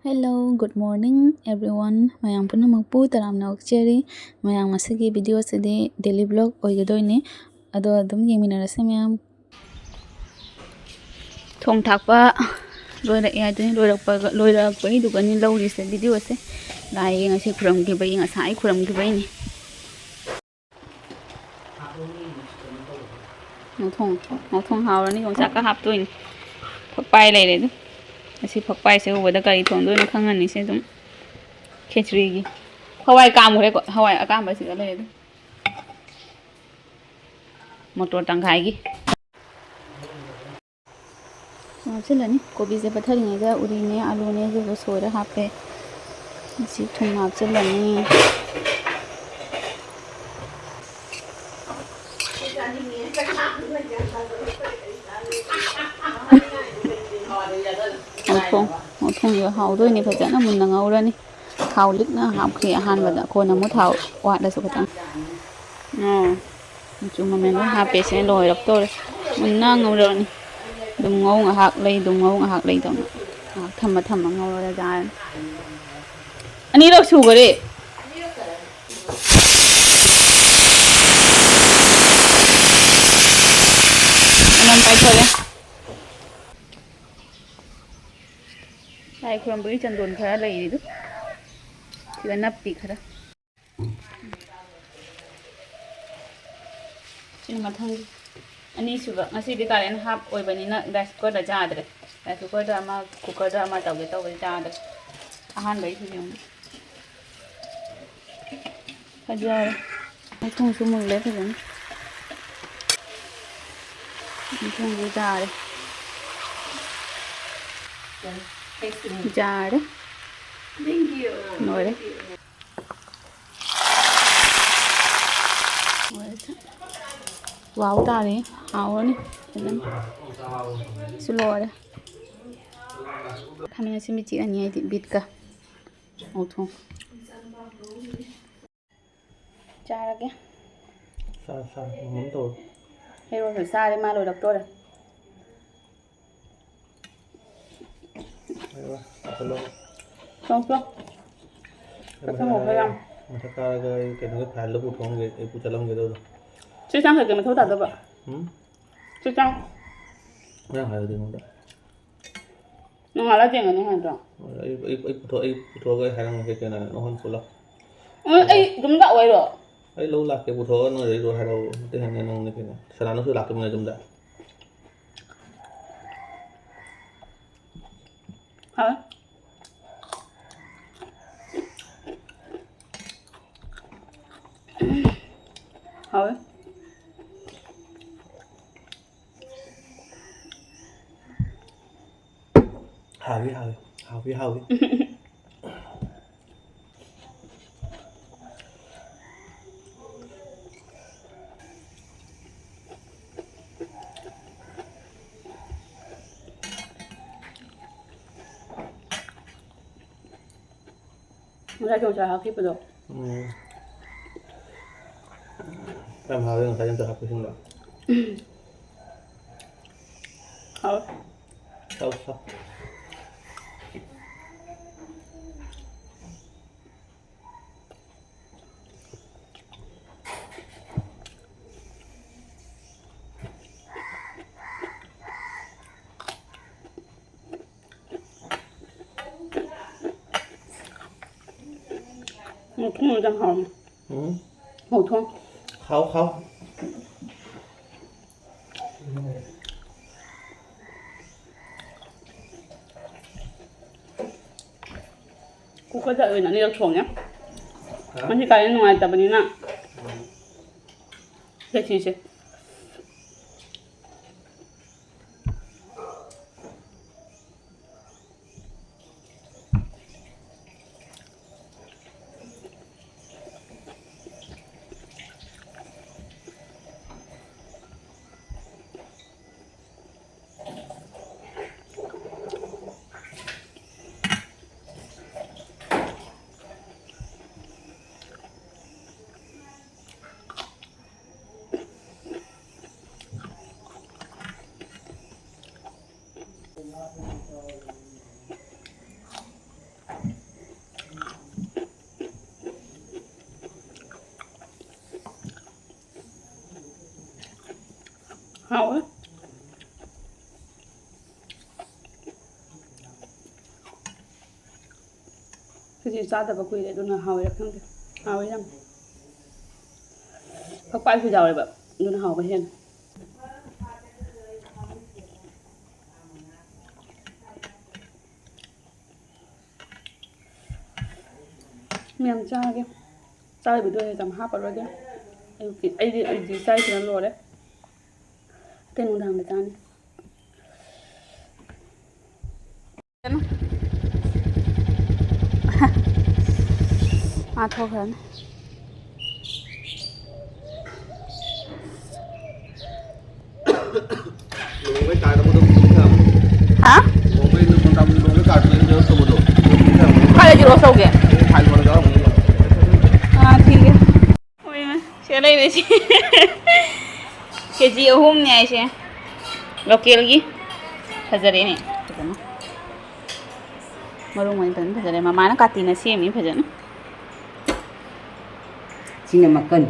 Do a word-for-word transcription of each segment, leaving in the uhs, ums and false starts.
Hello, good morning everyone. ꯃꯌꯥꯝ ꯄꯨꯝꯅꯃꯛꯄꯨ ꯇꯔꯥꯝꯅ ꯑꯣꯛꯆꯔꯤ꯫ ꯃꯌꯥꯝ, ꯉꯁꯤꯒꯤ video ꯑꯁꯤꯗꯤ daily vlog ꯑꯣꯏꯒꯗꯣꯏꯅꯤ꯫ ꯑꯗꯣ ꯑꯗꯨꯝ ꯌꯦꯡꯃꯤꯟꯅꯔꯁꯦ ꯃꯌꯥꯝ꯫ ꯊꯣꯡ ꯊꯥꯛꯄ ꯂꯣꯏꯔꯛꯑꯦ ꯍꯥꯏꯗꯨꯅꯤ, ꯂꯣꯏꯔꯛꯄꯒ, ꯂꯣꯏꯔꯛꯄꯒꯤꯗꯨꯒꯅꯤ ꯂꯧꯔꯤꯁꯦ video ꯁꯦ꯫ ꯂꯥꯏꯒꯤ ꯉꯁꯤ ꯈꯨꯔꯨꯝꯈꯤꯕꯒꯤ, ꯉꯁꯥꯏ ꯈꯨꯔꯨꯝꯈꯤꯕꯩꯅꯤ꯫ ꯉꯧꯊꯣꯡ, ꯉꯧꯊꯣꯡ ꯍꯥꯎꯔꯅꯤ, ꯌꯣꯡꯆꯥꯛꯀ ꯍꯥꯞꯇꯣꯏꯅꯤ꯫ ꯐꯛꯄꯥꯏ ꯂꯩꯔꯦ ꯑꯗꯨ꯫ ꯉꯁꯤ ꯐꯛꯄꯥꯏꯁꯦ ꯎꯕꯗ ꯀꯔꯤ ꯊꯣꯡꯗꯣꯏꯅꯣ ꯈꯪꯉꯅꯤ ꯁꯦ ꯑꯗꯨꯝ꯫ ꯈꯦꯆ꯭ꯔꯤꯒꯤ꯫ ꯍꯋꯥꯏ ꯀꯥꯝꯈ꯭ꯔꯦꯀꯣ, ꯍꯋꯥꯏ ꯑꯀꯥꯝꯕꯁꯤꯒ ꯂꯩꯔꯦ ꯑꯗꯨ꯫ ꯃꯣꯇꯣꯔ ꯇꯪꯈꯥꯏꯒꯤ꯫ ꯊꯨꯝ ꯍꯥꯞꯆꯤꯜꯂꯅꯤ꯫ ꯀꯣꯕꯤꯁꯦ ꯄꯠꯊꯔꯤꯉꯩꯗ ꯎꯔꯤꯅꯦ, ꯑꯂꯨꯅꯦ, ꯑꯗꯨꯒ ꯁꯣꯏꯔ ꯍꯥꯞꯄꯦ꯫ ꯃꯁꯤ ꯊꯨꯝ ꯍꯥꯞꯆꯤꯜꯂꯅꯤ꯫ ꯉꯧꯊꯣꯡ-, ꯉꯧꯊꯣꯡꯁꯦ ꯍꯥꯎꯗꯣꯏꯅꯦ, ꯐꯖꯅ ꯃꯨꯟꯅ ꯉꯧꯔꯅꯤ꯫ ꯊꯥꯎ ꯂꯤꯛꯅ ꯍꯥꯞꯈ꯭ꯔꯦ ꯑꯍꯥꯟꯕꯗ, ꯀꯣꯟꯅ ꯑꯃꯨꯛ ꯊꯥꯎ ꯋꯥꯠꯂꯁꯨ ꯈꯤꯇꯪ꯫ ꯑꯥ꯫ ꯃꯆꯨ ꯃꯃꯦꯟ ꯂꯣꯏ ꯍꯥꯞꯄꯦ꯫ ꯁꯦ ꯂꯣꯏꯔꯛꯇꯧꯔꯦ꯫ ꯃꯨꯟꯅ ꯉꯧꯔꯛꯑꯅꯤ꯫ ꯑꯗꯨꯝ ꯉꯧ ꯉꯥꯏꯍꯥꯛ ꯂꯩ, ꯑꯗꯨꯝ ꯉꯧ ꯉꯥꯏꯍꯥꯛ ꯂꯩ ꯇꯧꯅ꯫ ꯉꯥꯏꯍꯥꯛ ꯊꯝꯃ ꯊꯝꯃ ꯉꯧꯔꯒ ꯆꯥꯔꯅꯤ꯫ ꯑꯅꯤꯔꯛ ꯁꯨꯈꯔꯦ꯫ ꯃꯅꯝ ꯄꯥꯏꯊꯣꯔꯛꯑꯦ꯫ ꯂꯥꯏ ꯈꯨꯔꯨꯝꯕꯒꯤ ꯆꯟꯗꯣꯟ ꯈꯔ ꯂꯩꯔꯤꯗꯨ꯫ ꯁꯤꯒ ꯅꯞꯄꯤ ꯈꯔ꯫ ꯁꯤꯅ ꯃꯊꯪꯒꯤ ꯑꯅꯤꯁꯨꯕ꯫ ꯉꯁꯤꯗꯤ ꯀꯥꯂꯦꯟ ꯍꯥꯞ ꯑꯣꯏꯕꯅꯤꯅ rice cooker ꯗ ꯆꯥꯗ꯭ꯔꯦ꯫ Rice cooker ꯗ ꯑꯃ, cooker ꯗ ꯑꯃ ꯇꯧꯒꯦ ꯇꯧꯕꯗꯤ ꯆꯥꯗ꯭ꯔꯦ꯫ ꯑꯍꯥꯟꯕꯒꯤꯁꯤꯗꯤ ꯑꯃꯨꯛ ꯐꯖꯔꯦ꯫ ꯃꯈꯣꯡꯁꯨ ꯃꯨꯜꯂꯦ ꯐꯖꯅ꯫ ꯃꯈꯣꯡꯁꯨ ꯌꯥꯔꯦ꯫ ꯌꯥꯔꯦ꯫ ꯂꯣꯏꯔꯦ꯫ ꯂꯣꯏꯔꯦ꯫ ꯋꯥꯎ ꯇꯥꯔꯦ꯫ ꯍꯥꯎꯔꯅꯤ ꯐꯖꯅ꯫ ꯁꯤ ꯂꯣꯏꯔꯦ꯫ ꯈꯥꯃꯦꯟ ꯑꯁꯤꯟꯕꯤ ꯆꯤꯛꯑꯅꯤ ꯑꯩꯗꯤ ꯕꯤꯠꯀ꯫ ꯉꯧꯊꯣꯡ꯫ ꯆꯥꯔꯒꯦ꯫ ꯆꯥ, ꯆꯥ, ꯃꯨꯟ ꯇꯧꯔꯣ꯫ ꯍꯦꯔꯣꯁꯨ ꯆꯥꯔꯦ, ꯃꯥ ꯂꯣꯏꯔꯛꯇꯣꯔꯦ꯫ ꯍꯦꯔꯣ, ꯆꯥꯁꯜꯂꯣ꯫ ꯆꯣꯡ ꯆꯣꯡ꯫ ꯆꯠꯊꯣꯛꯑꯣ ꯈꯔ ꯌꯥꯝ꯫ ꯃꯊꯛ ꯀꯥꯔꯒ ꯑꯩ ꯀꯩꯅꯣꯒꯤ ꯐꯥꯏꯜꯗꯣ ꯄꯨꯊꯣꯛꯑꯝꯒꯦ, ꯑꯩ ꯄꯨ ꯆꯠꯂꯝꯒꯦ ꯑꯗꯨꯗꯣ꯫ ꯆꯦ ꯆꯥꯡ ꯀꯩꯀꯩ ꯃꯊꯧ ꯇꯥꯗꯕ? ꯎꯝ? ꯆꯦ ꯆꯥꯡ꯫ ꯍꯣꯔꯦꯟ ꯍꯥꯏꯔꯗꯤ ꯑꯩꯉꯣꯟꯗ꯫ ꯅꯣꯡꯉꯥꯜꯂ ꯌꯦꯡꯉꯅꯤ ꯍꯥꯏꯗ꯭ꯔꯣ? ꯑꯩ, ꯑꯩ, ꯑꯩ ꯄꯨꯊꯣꯛ-, ꯑꯩ ꯄꯨꯊꯣꯛꯑꯒ ꯑꯩ ꯍꯥꯏꯔꯝꯃꯒꯦ ꯀꯩꯅꯣ, ꯅꯉꯣꯟꯗ ꯄꯨꯂꯞ꯫ ꯎꯝ, ꯑꯩ ꯑꯗꯨꯝ ꯂꯥꯛꯑꯣ ꯍꯥꯏꯔꯣ? ꯑꯩ ꯂꯧ ꯂꯥꯛꯀꯦ, ꯄꯨꯊꯣꯛꯑꯒ ꯅꯣꯏ ꯑꯗꯩꯗꯣ ꯍꯥꯏꯔꯛꯑꯣ꯫ ꯑꯇꯩ ꯍꯪꯉꯦ ꯅꯪꯅ ꯀꯩꯅꯣ? ꯁꯅꯥꯅꯨꯁꯨ ꯂꯥꯛꯇꯕꯅꯦ ꯑꯗꯨꯝꯗ꯫ ꯍꯥꯎꯋꯦ꯫ ꯍꯥꯎꯋꯦ꯫ ꯍꯥꯎꯋꯤ, ꯍꯥꯎꯋꯤ꯫ ꯍꯥꯎꯋꯤ, ꯍꯥꯎꯋꯤ꯫ ꯉꯁꯥꯏ ꯌꯣꯡꯆꯥꯛ ꯍꯥꯞꯈꯤꯕꯗꯣ꯫ ꯎꯝ꯫ ꯌꯥꯝ ꯍꯥꯎꯋꯦ ꯉꯁꯥꯏ ꯌꯣꯡꯆꯥꯛ ꯍꯥꯞꯄꯁꯤꯡꯗꯣ꯫ ꯍꯥꯎꯋꯦ꯫ ꯆꯥꯎ, ꯆꯥꯎ꯫ ꯃꯣꯔꯣꯛ ꯊꯣꯡꯕꯗꯣ ꯌꯥꯝ ꯍꯥꯎꯕꯅꯦ꯫ ꯎꯝ꯫ ꯃꯣꯔꯣꯛ ꯊꯣꯡ꯫ ꯍꯥꯎ, ꯍꯥꯎ꯫ ꯀꯨꯀꯔꯗ ꯑꯣꯏꯅ ꯑꯅꯤꯔꯛ ꯊꯣꯡꯉꯦ꯫ ꯍꯥ? ꯉꯁꯤ ꯀꯥꯂꯦꯟ ꯅꯨꯡꯉꯥꯏꯇꯕꯅꯤꯅ꯫ ꯁꯦ, ꯁꯤꯁꯦ꯫ ꯍꯥꯎꯋꯦ꯫ ꯈꯦꯆꯤ ꯆꯥꯗꯕ ꯀꯨꯏꯔꯦ, ꯑꯗꯨꯅ ꯍꯥꯎꯋꯤꯔ ꯈꯪꯗꯦ꯫ ꯍꯥꯎꯋꯦ ꯌꯥꯝ꯫ ꯐꯛꯄꯥꯏꯁꯨ ꯌꯥꯎꯋꯦꯕ, ꯑꯗꯨꯅ ꯍꯥꯎꯕ ꯍꯦꯜꯂꯦ꯫ ꯃꯌꯥꯝ ꯆꯥꯔꯒꯦ꯫ ꯆꯥꯔꯤꯕꯗꯣ ꯌꯥꯝ ꯍꯥꯞꯄꯔꯣꯏꯒꯦ꯫ ꯑꯌꯨꯛꯀꯤ ꯑꯩꯗꯤ, ꯑꯩꯗꯤ ꯆꯥꯔꯤꯁꯤꯅ ꯂꯣꯏꯔꯦ꯫ ꯑꯇꯩ ꯅꯨꯡꯗꯥꯡꯗ ꯆꯥꯅꯤ꯫ ꯃꯥ ꯊꯣꯛꯈ꯭ꯔꯅꯤ꯫ ꯂꯨꯍꯣꯡꯕꯩ card ꯑꯃꯗꯣ ꯄꯨꯊꯣꯛꯈ꯭ꯔꯕ? ꯍꯥ? ꯂꯨꯍꯣꯡꯕꯩ ꯅꯝꯕꯔ ꯂꯨꯍꯣꯡꯕꯩ card ꯄꯨꯊꯣꯛꯈ꯭ꯔꯕꯗꯣ? ꯀꯥꯏꯗ xerox ꯇꯧꯒꯦ? ꯑꯩ file ꯃꯅꯨꯡꯗ ꯌꯥꯎꯔꯝꯒꯅꯤ꯫ ꯑꯥ, ꯊꯤꯒꯦ꯫ ꯍꯣꯏ, ꯁꯤꯗ ꯂꯩꯔꯦ ꯁꯤ꯫ ꯀꯦꯖꯤ ꯑꯍꯨꯝꯅꯦ ꯍꯥꯏꯁꯦ꯫ Localꯒꯤ꯫ ꯐꯖꯔꯦꯅꯦ꯫ ꯐꯖꯅ꯫ ꯃꯔꯨ ꯃꯔꯥꯡ ꯐꯖꯅ ꯐꯖꯔꯦ꯫ ꯃꯃꯥꯅ ꯀꯥꯇꯤꯅ ꯁꯦꯝꯃꯤ ꯐꯖꯅ꯫ ꯁꯤꯅ ꯃꯀꯟ꯫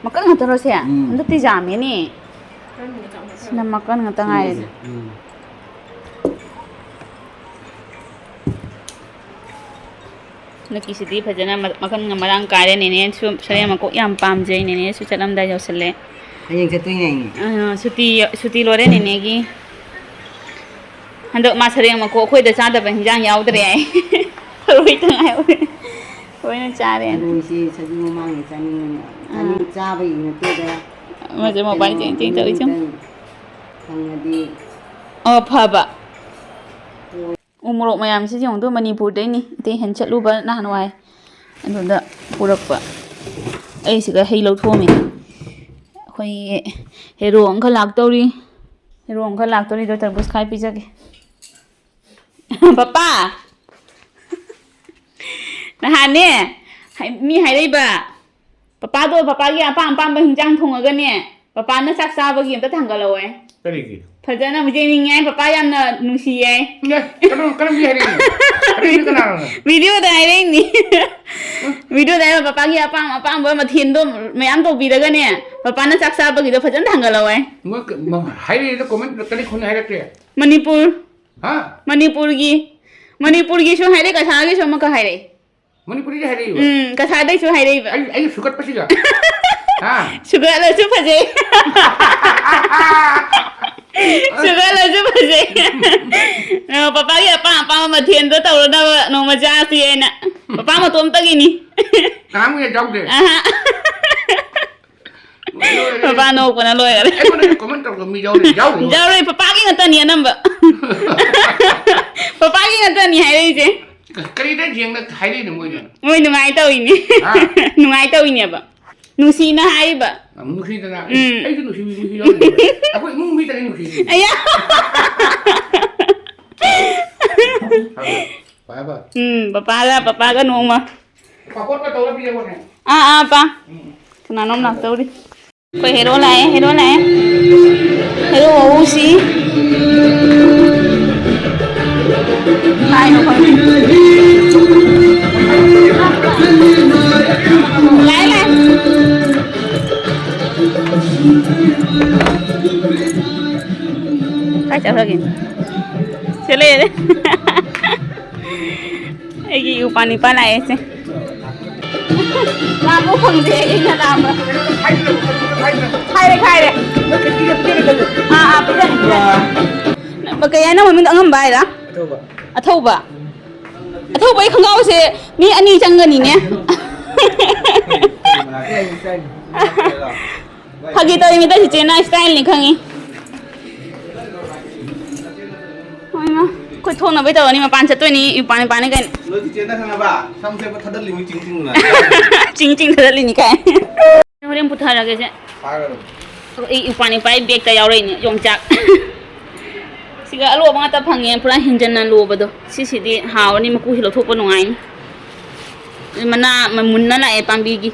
ꯃꯀꯟ ꯉꯥꯛꯇꯔꯣ ꯁꯦ? ꯎꯝ꯫ ꯍꯟꯗꯛꯇꯤ ꯌꯥꯝꯃꯦꯅꯦ꯫ ꯁꯤꯅ ꯃꯀꯟ ꯉꯥꯛꯇ ꯉꯥꯏꯔꯦ꯫ ꯎꯝ꯫ ꯍꯟꯗꯛꯀꯤꯁꯤꯗꯤ ꯐꯖꯅ ꯃ-, ꯃꯈꯜ ꯃꯔꯥꯡ ꯀꯥꯏꯔꯦ꯫ ꯅꯦꯅꯦꯁꯨ ꯁꯔꯦꯡ ꯃꯀꯣꯛ ꯌꯥꯝ ꯄꯥꯝꯖꯩ꯫ ꯅꯦꯅꯦꯁꯨ ꯆꯠꯂꯝꯗꯥꯏ ꯌꯧꯁꯜꯂꯦ꯫ ꯍꯌꯦꯡ ꯆꯠꯇꯣꯏꯅꯦ ꯑꯩꯅꯦ꯫ ꯑꯥ, ꯁꯨꯇꯤ, ꯁꯨꯇꯤ ꯂꯣꯏꯔꯦ ꯅꯦꯅꯦꯒꯤ꯫ ꯍꯟꯗꯛ ꯃꯥ ꯁꯔꯦꯡ ꯃꯀꯣꯛ ꯑꯩꯈꯣꯏꯗ ꯆꯥꯗꯕ ꯍꯤꯟꯖꯥꯡ ꯌꯥꯎꯗ꯭ꯔꯦ ꯍꯥꯏ꯫ ꯊꯔꯣꯏꯗ ꯉꯥꯏꯍꯧꯔꯦ꯫ ꯂꯣꯏꯅ ꯆꯥꯔꯦ꯫ ꯊꯔꯣꯏꯁꯦ ꯆꯍꯤ ꯃꯃꯥꯡꯗ ꯆꯥꯅꯤꯡꯕꯅꯦ꯫ ꯑꯥ꯫ ꯆꯥꯅꯤꯡ-, ꯆꯥꯕꯒꯤ ꯅꯠꯇꯦꯗ꯫ ꯑꯃꯁꯦ ꯃꯣꯕꯥꯏꯜ ꯆꯦꯡ ꯆꯦꯡ ꯇꯧꯔꯤ ꯆꯨꯝ꯫ ꯐꯪꯉꯗꯤ꯫ ꯑꯣ, ꯐꯕ꯫ ꯎ ꯃꯣꯔꯣꯛ ꯃꯌꯥꯝꯁꯤ ꯌꯦꯡꯉꯨꯗꯣ, ꯃꯅꯤꯄꯨꯔꯗꯩꯅꯤ꯫ ꯑꯇꯩ ꯍꯦꯟ ꯆꯠꯂꯨꯕ ꯅꯍꯥꯟꯋꯥꯏ ꯑꯗꯨꯗ ꯄꯨꯔꯛꯄ꯫ ꯑꯩ ꯁꯤꯗ ꯍꯩ ꯂꯧꯊꯣꯛꯑꯝꯃꯤ꯫ ꯑꯩꯈꯣꯏꯒꯤ ꯍꯦꯔꯣ ꯑꯃꯈꯛ ꯂꯥꯛꯇꯧꯔꯤ꯫ ꯍꯦꯔꯣ ꯑꯃꯈꯛ ꯂꯥꯛꯇꯧꯔꯤꯗꯣ ꯇꯔꯕꯨꯖ ꯈꯥꯏ ꯄꯤꯖꯒꯦ꯫ ꯄꯄꯥ! ꯅꯍꯥꯟꯅꯦ, ꯍꯥꯏ-, ꯃꯤ ꯍꯥꯏꯔꯛꯏꯕ, ꯄꯄꯥꯗꯣ ꯄꯄꯥꯒꯤ ꯑꯄꯥꯝ ꯑꯄꯥꯝꯕ ꯍꯤꯟꯖꯥꯡ ꯊꯣꯡꯉꯒꯅꯦ, ꯄꯄꯥꯅ ꯆꯥꯛ ꯆꯥꯕꯒꯤ ꯑꯝꯇ ꯊꯥꯡꯒꯠꯂꯛꯑꯣ꯫ ꯀꯔꯤꯒꯤ? ꯐꯖꯅ ꯑꯃꯨꯛ ꯌꯦꯡꯅꯤꯡꯉꯦ, ꯄꯄꯥ ꯌꯥꯝꯅ ꯅꯨꯡꯁꯤꯌꯦ꯫ ꯑꯦ, ꯀꯔꯝ-, ꯀꯔꯝꯕꯤ ꯍꯥꯏꯔꯛꯏꯅꯣ? ꯍꯥꯏꯔꯛꯏꯅꯣ ꯀꯅꯥꯅꯣ? ꯚꯤꯗꯤꯑꯣꯗ ꯍꯥꯏꯔꯛꯏꯅꯤ꯫ ꯚꯤꯗꯤꯑꯣꯗ ꯍꯥꯏꯕ ꯄꯄꯥꯒꯤ ꯑꯄꯥꯝ ꯑꯄꯥꯝꯕ ꯃꯊꯦꯜꯗꯣ ꯃꯌꯥꯝ ꯇꯧꯕꯤꯔꯒꯅꯦ, ꯄꯄꯥꯅ ꯆꯥꯛ ꯆꯥꯕꯒꯤꯗꯣ ꯐꯖꯅ ꯊꯥꯡꯒꯠꯍꯧꯋꯦ꯫ ꯃꯣꯏ ꯀ-, ꯃ-, ꯍꯥꯏꯔꯛꯏꯗꯣ ꯀꯃꯦꯟ ꯀꯔꯤ ꯈꯨꯝꯅ ꯍꯥꯏꯔꯛꯀꯦ? ꯃꯅꯤꯄꯨꯔ꯫ ꯍꯥ? ꯃꯅꯤꯄꯨꯔꯒꯤ, ꯃꯅꯤꯄꯨꯔꯒꯤꯁꯨ ꯍꯥꯏꯔꯛꯑꯦ, ꯀꯁꯥꯔꯒꯤꯁꯨ ꯑꯃꯈꯛ ꯍꯥꯏꯔꯛꯑꯦ꯫ ꯃꯅꯤꯄꯨꯔꯤꯗ ꯍꯥꯏꯔꯛꯏꯕ? ꯎꯝ, ꯀꯁꯥꯔꯗꯩꯁꯨ ꯍꯥꯏꯔꯛꯏꯕ꯫ ꯑꯩ, ꯑꯩꯅ ꯁꯨꯒꯠꯄꯁꯤꯒ? ꯍꯥ? ꯁꯨꯒꯠꯂꯁꯨ ꯐꯖꯩ꯫ ꯁꯨꯒꯠꯂꯁꯨ ꯐꯖꯩ꯫ ꯑ, ꯄꯄꯥꯒꯤ ꯑꯄꯥꯝ ꯑꯄꯥꯝꯕ ꯃꯊꯦꯜꯗꯣ ꯇꯧꯔꯅꯕ ꯅꯣꯡꯃ ꯆꯥꯁꯤ ꯍꯥꯏꯅ꯫ ꯄꯄꯥ ꯃꯇꯣꯝꯇꯒꯤꯅꯤ꯫ ꯀꯅꯥꯝꯒꯤ ꯌꯥꯎꯗꯦ? ꯑꯍꯥ꯫ ꯂꯣꯏꯔꯦ꯫ ꯄꯄꯥ ꯅꯣꯛꯄꯅ ꯂꯣꯏꯔꯦ꯫ ꯑꯩꯉꯣꯟꯗ ꯀꯃꯦꯟ ꯇꯧꯔꯛꯄ ꯃꯤ ꯌꯥꯎꯔꯤ? ꯌꯥꯎꯔꯤ? ꯌꯥꯎꯔꯣꯏ, ꯄꯄꯥꯒꯤ ꯉꯥꯛꯇꯅꯤ ꯑꯅꯝꯕ꯫ ꯄꯄꯥꯒꯤ ꯉꯥꯛꯇꯅꯤ ꯍꯥꯏꯔꯛꯏꯁꯦ꯫ ꯀ-, ꯀꯔꯤꯗ ꯌꯦꯡꯅ ꯍꯥꯏꯔꯛꯏꯅꯣ ꯃꯣꯏꯅ? ꯃꯣꯏ ꯅꯨꯡꯉꯥꯏ ꯇꯧꯔꯤꯅꯤ꯫ ꯍꯥ? ꯅꯨꯡꯉꯥꯏ ꯇꯧꯔꯤꯅꯦꯕ꯫ ꯅꯨꯡꯁꯤꯅ ꯍꯥꯏꯔꯤꯕ꯫ ꯌꯥꯝ ꯅꯨꯡꯁꯤꯗꯅ꯫ ꯎꯝ꯫ ꯑꯩꯁꯨ ꯅꯨꯡꯁꯤꯕꯤ ꯃꯤꯁꯨ ꯌꯥꯎꯔꯤꯅꯦ꯫ ꯑꯩꯈꯣꯏ ꯏꯃꯨꯡ ꯃꯤꯗꯅꯤ ꯅꯨꯡꯁꯤꯔꯤꯁꯦ꯫ ꯑꯌꯥ꯫ ꯍꯥꯏꯕ꯫ ꯐꯔꯦ, ꯐꯔꯦ꯫ ꯎꯝ, ꯄꯄꯥꯒ, ꯄꯄꯥꯒ ꯅꯣꯡꯃ꯫ ꯄꯥꯐꯣꯔꯒ ꯇꯧꯔ ꯄꯤꯖꯧꯅꯦ꯫ ꯑꯥ, ꯑꯥ, ꯄꯥ꯫ ꯎꯝ꯫ ꯀꯅꯥꯅꯣꯝ ꯂꯥꯛꯇꯧꯔꯤ꯫ ꯑꯩꯈꯣꯏ ꯍꯦꯔꯣ ꯂꯥꯛꯑꯦ, ꯍꯦꯔꯣ ꯂꯥꯛꯑꯦ꯫ ꯍꯦꯔꯣ ꯋꯥꯎꯁꯤ꯫ ꯂꯥꯛꯑꯦ, ꯂꯥꯛꯑꯦ꯫ ꯀꯥꯏ ꯆꯠꯈ꯭ꯔꯒꯦ? ꯁꯤ ꯂꯩꯔꯦ꯫ ꯑꯩꯒꯤ ꯏꯎꯄꯥ ꯅꯤꯄꯥ ꯂꯥꯛꯑꯦ ꯁꯦ꯫ ꯂꯥꯝꯕ ꯐꯪꯗꯦ, ꯑꯩꯅ ꯂꯥꯝꯕ꯫ ꯈꯥꯏꯔꯦ, ꯈꯥꯏꯔꯦ꯫ ꯑꯥ, ꯑꯥ, ꯄꯤꯖꯔꯦ, ꯄꯤꯖꯔꯦ꯫ ꯀꯩ ꯍꯥꯏꯅꯣ ꯃꯃꯤꯡꯗꯣ? ꯑꯉꯝꯕ ꯍꯥꯏꯔ? ꯑꯊꯧꯕ꯫ ꯑꯊꯧꯕ? ꯑꯊꯧꯕꯒꯤ ꯈꯣꯡꯒ꯭ꯔꯥꯎꯁꯦ ꯃꯤ ꯑꯅꯤ ꯆꯪꯒꯅꯤꯅꯦ꯫ ꯐꯥꯒꯤ ꯇꯧꯔꯤꯃꯤꯗ, ꯆꯤꯆꯦꯅ ꯁ꯭ꯇꯥꯏꯜꯅꯤ ꯈꯪꯉꯤ꯫ ꯍꯣꯏ ꯃꯥ, ꯑꯩꯈꯣꯏ ꯊꯣꯛꯅꯕꯩ ꯇꯧꯔꯅꯤ, ꯃꯄꯥꯟ ꯆꯠꯇꯣꯏꯅꯤ, ꯏꯄꯥꯟ ꯏꯄꯥꯟꯅꯤ ꯀꯩꯅꯣ꯫ ꯅꯣꯏ ꯆꯤꯆꯦꯅ ꯈꯪꯉꯕ? ꯁꯝꯁꯦ ꯊꯥꯗꯠꯂꯤꯃꯤ ꯆꯤꯡ ꯆꯤꯡꯅ꯫ ꯆꯤꯡ ꯆꯤꯡ ꯊꯥꯗꯠꯂꯤꯅꯤ ꯀꯥꯏ꯫ ꯍꯣꯔꯦꯟ ꯄꯨꯊꯔꯒꯦꯁꯦ꯫ ꯐꯥꯔꯒ ꯑꯗꯨꯝ꯫ ꯑꯩ ꯏꯄꯥꯟ ꯏꯄꯥꯏ ꯕꯦꯛꯇ ꯌꯥꯎꯔꯛꯏꯅꯦ, ꯌꯣꯡꯆꯥꯛ꯫ ꯁꯤꯒ ꯑꯂꯣꯕ ꯉꯥꯛꯇ ꯐꯪꯉꯦ, ꯄꯨꯔꯥ ꯍꯤꯡꯖꯟꯅ ꯂꯣꯕꯗꯣ꯫ ꯁꯤꯁꯤꯗꯤ ꯍꯥꯎꯔꯅꯤ, ꯃꯀꯨꯁꯤ ꯂꯧꯊꯣꯛꯄ ꯅꯨꯡꯉꯥꯏꯅꯤ꯫ ꯃꯅꯥ ꯃ-, ꯃꯨꯟꯅ ꯂꯥꯛꯑꯦ ꯄꯥꯝꯕꯤꯒꯤ꯫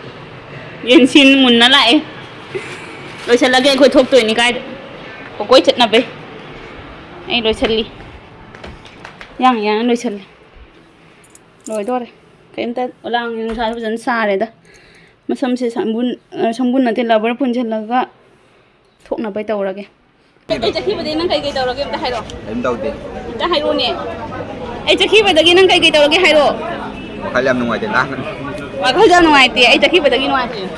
ꯌꯦꯟꯁꯤꯟ ꯃꯨꯟꯅ ꯂꯥꯛꯑꯦ꯫ ꯂꯣꯏꯁꯤꯜꯂꯒꯦ, ꯑꯩꯈꯣꯏ ꯊꯣꯛꯇꯣꯏꯅꯤ ꯀꯥꯏꯗ? ꯀꯣꯀꯣꯏ ꯆꯠꯅꯕꯩ꯫ ꯑꯩ ꯂꯣꯏꯁꯤꯜꯂꯤ꯫ ꯌꯥꯡ ꯌꯥꯡꯅ ꯂꯣꯏꯁꯤꯜꯂꯤ꯫ ꯂꯣꯏꯗꯣꯔꯦ꯫ ꯀꯩꯝꯇ ꯂꯥꯡꯉꯦ, ꯅꯨꯡꯁꯥꯁꯨ ꯐꯖꯅ ꯁꯥꯔꯦꯗ꯫ ꯃꯁꯝꯁꯦ ꯁꯝꯕꯨꯟ, ꯑ, ꯁꯝꯕꯨꯟ ꯅꯠꯇꯦ, ꯂꯕꯔ ꯄꯨꯟꯁꯤꯜꯂꯒ ꯊꯣꯛꯅꯕ ꯇꯧꯔꯒꯦ꯫ ꯑꯩ ꯆꯠꯈꯤꯕꯗꯩ ꯅꯪ ꯀꯩꯀꯩ ꯇꯧꯔꯒꯦ ꯑꯝꯇ ꯍꯥꯏꯔꯛꯑꯣ꯫ ꯀꯩꯝ ꯇꯧꯗꯦ꯫ ꯑꯝꯇ ꯍꯥꯏꯔꯛꯑꯣꯅꯦ꯫ ꯑꯩ ꯆꯠꯈꯤꯕꯗꯒꯤ ꯅꯪ ꯀꯩꯀꯩ ꯇꯧꯔꯒꯦ ꯍꯥꯏꯔꯛꯑꯣ꯫ ꯋꯥꯈꯜ ꯌꯥꯝ ꯅꯨꯡꯉꯥꯏꯇꯦ, ꯂꯥꯡꯒꯅꯨ꯫ ꯋꯥꯈꯜ ꯌꯥꯝ ꯅꯨꯡꯉꯥꯏꯇꯦ, ꯑꯩ ꯆꯠꯈꯤꯕꯗꯒꯤ ꯅꯨꯡꯉꯥꯏꯇ꯭ꯔꯤꯔꯣ?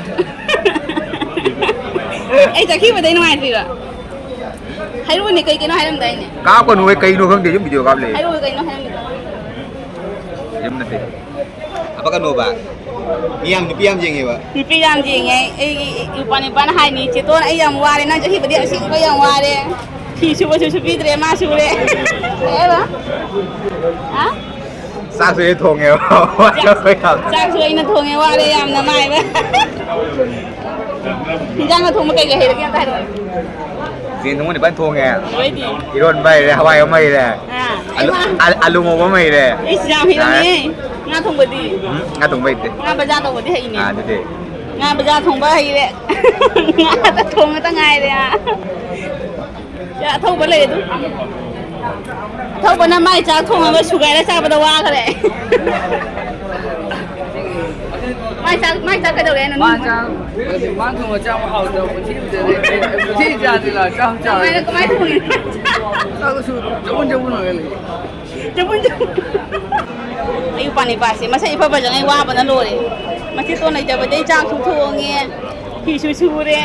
ꯑꯩ ꯆꯠꯈꯤꯕꯗꯩ ꯅꯨꯡꯉꯥꯏꯇ꯭ꯔꯤꯔꯣ? ꯍꯥꯏꯔꯛꯑꯣꯅꯦ, ꯀꯩ ꯀꯩꯅꯣ ꯍꯥꯏꯔꯝꯗꯥꯏꯅꯦ? ꯀꯥꯞꯀꯅꯨꯍꯦ, ꯀꯩꯅꯣ ꯈꯪꯗꯦ, ꯌꯨꯝ ꯚꯤꯗꯤꯑꯣ ꯀꯥꯞ ꯂꯩ꯫ ꯍꯥꯏꯔꯛꯑꯣ, ꯀꯩꯅꯣ ꯍꯥꯏꯔꯝꯃꯤꯗꯣ? ꯌꯨꯝ ꯅꯠꯇꯦ꯫ ꯀꯥꯞꯀꯅꯣꯕ꯫ ꯃꯤ ꯌꯥꯝ, ꯅꯨꯄꯤ ꯌꯥꯝ ꯌꯦꯡꯉꯦꯕ꯫ ꯅꯨꯄꯤ ꯌꯥꯝ ꯌꯦꯡꯉꯦ꯫ ꯑꯩꯒꯤ ꯏꯄ꯭ꯋꯥ ꯅꯤꯄꯥꯅ ꯍꯥꯏꯅꯤ, "ꯆꯦꯇꯣꯟ, ꯑꯩ ꯌꯥꯝ ꯋꯥꯔꯦ, ꯅꯪ ꯆꯠꯈꯤꯕꯗꯤ ꯑꯁꯦꯡꯕ ꯌꯥꯝ ꯋꯥꯔꯦ꯫ ꯐꯤ ꯁꯨꯕꯁꯨ ꯁꯨꯕꯤꯗ꯭ꯔꯦ, ꯃꯥ ꯁꯨꯔꯦ꯫" ꯀꯩ ꯍꯥꯏꯕ? ꯍꯥ? ꯆꯥꯛꯁꯨ ꯑꯩ ꯊꯣꯡꯉꯦꯕ꯫ ꯆꯥꯛ-, ꯆꯥꯛꯁꯨ ꯑꯩꯅ ꯊꯣꯡꯉꯦ, ꯋꯥꯔꯦ ꯌꯥꯝꯅ, ꯃꯥ ꯍꯥꯏꯕ꯫ ꯏꯟꯖꯥꯡꯒ ꯊꯣꯡꯕ ꯀꯩꯀꯩ ꯍꯩꯔꯒꯦ ꯑꯝꯇ ꯍꯥꯏꯔꯛꯑꯣ꯫ ꯌꯦꯟ ꯊꯣꯡꯕꯗꯤ ꯐꯖꯅ ꯊꯣꯡꯉꯦ꯫ ꯅꯣꯏꯗꯤ? ꯏꯔꯣꯟꯕ ꯍꯩꯔꯦ, ꯍꯋꯥꯏ ꯑꯃ ꯍꯩꯔꯦ꯫ ꯑꯥ, ꯑꯂꯨ, ꯑꯩꯃ꯫ ꯑꯜ-, ꯑꯂꯨ ꯉꯧꯕ ꯑꯃ ꯍꯩꯔꯦ꯫ ꯏꯁ, ꯌꯥꯝ ꯍꯩꯔꯝꯃꯦ꯫ ꯌꯥꯔꯦ꯫ ꯉꯥ ꯊꯣꯡꯕꯗꯤ? ꯎꯝ, ꯉꯥ ꯊꯣꯡꯕ ꯍꯩꯇꯦ꯫ ꯉꯥ ꯕꯖꯥ ꯇꯧꯕꯗꯤ ꯍꯩꯅꯦ꯫ ꯑꯥ, ꯑꯗꯨꯗꯤ? ꯉꯥ ꯕꯖꯥ ꯊꯣꯡꯕ ꯍꯩꯔꯦ꯫ ꯉꯥ ꯈꯛꯇ ꯊꯣꯡꯕꯇ ꯉꯥꯏꯔꯦ꯫ ꯑꯥ꯫ ꯁꯦ, ꯑꯊꯧꯕ ꯂꯩ ꯑꯗꯨ꯫ ꯑꯊꯧꯕꯅ ꯃꯥꯏ ꯆꯥꯛ ꯊꯣꯡꯉꯒ ꯁꯨꯒꯥꯏꯔ ꯆꯥꯕꯗ ꯋꯥꯈꯔꯦ꯫ ꯃꯥꯏ ꯆꯥꯛ, ꯃꯥꯏ ꯆꯥꯛ ꯀꯩꯗꯧꯔꯦ ꯍꯥꯏꯅꯣ? ꯃꯥ ꯆꯥꯛ, ꯃꯥ ꯊꯣꯡꯕ ꯆꯥꯛ ꯍꯥꯎꯇꯕ ꯄꯨꯟꯁꯤ ꯑꯝꯇ ꯂꯩꯇꯦ꯫ ꯄꯨꯟꯁꯤ ꯆꯥꯗ꯭ꯔꯤ ꯂꯥꯎ, ꯆꯥꯛ ꯑꯃ ꯆꯥꯔꯦ꯫ ꯀꯃꯥꯏꯅ, ꯀꯃꯥꯏꯅ ꯊꯣꯡꯉꯤꯅꯣ? ꯆꯥꯛꯇꯨꯁꯨ ꯆꯕꯨꯟ ꯆꯕꯨꯟ ꯑꯣꯏꯔ ꯂꯩ꯫ ꯆꯕꯨꯟ ꯆꯕꯨꯟ꯫ ꯑꯌꯨꯛ ꯄꯥꯅꯤꯄꯥꯁꯦ ꯃꯁꯛ ꯏꯐ ꯐꯖꯉꯩ ꯋꯥꯕꯅ ꯂꯣꯏꯔꯦ꯫ ꯃꯆꯦꯇꯣꯟ ꯂꯩꯇꯕꯗꯩ ꯆꯥꯛꯁꯨ ꯊꯣꯡꯉꯦ, ꯐꯤꯁꯨ ꯁꯨꯔꯦ꯫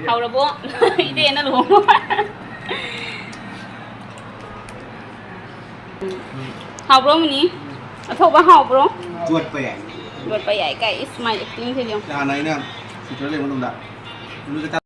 ꯍꯧꯔꯕꯣ? ꯏꯅꯦꯅ ꯂꯨꯍꯣꯡꯕ꯫ ꯍꯥꯎꯕ꯭ꯔꯣ, ꯃꯨꯅꯤ? ꯑꯊꯧꯕ ꯍꯥꯎꯕ꯭ꯔꯣ? ꯌꯣꯠꯄ ꯌꯥꯏ꯫ ꯌꯣꯠꯄ ꯌꯥꯏ ꯀꯥꯏ, ꯏꯁ, ꯃꯥꯏ acting ꯁꯦ ꯌꯦꯡꯉꯨ꯫ ꯍꯥꯟꯅ ꯑꯩꯅ ꯁꯤꯗ ꯂꯩꯕ ꯃꯇꯝꯗ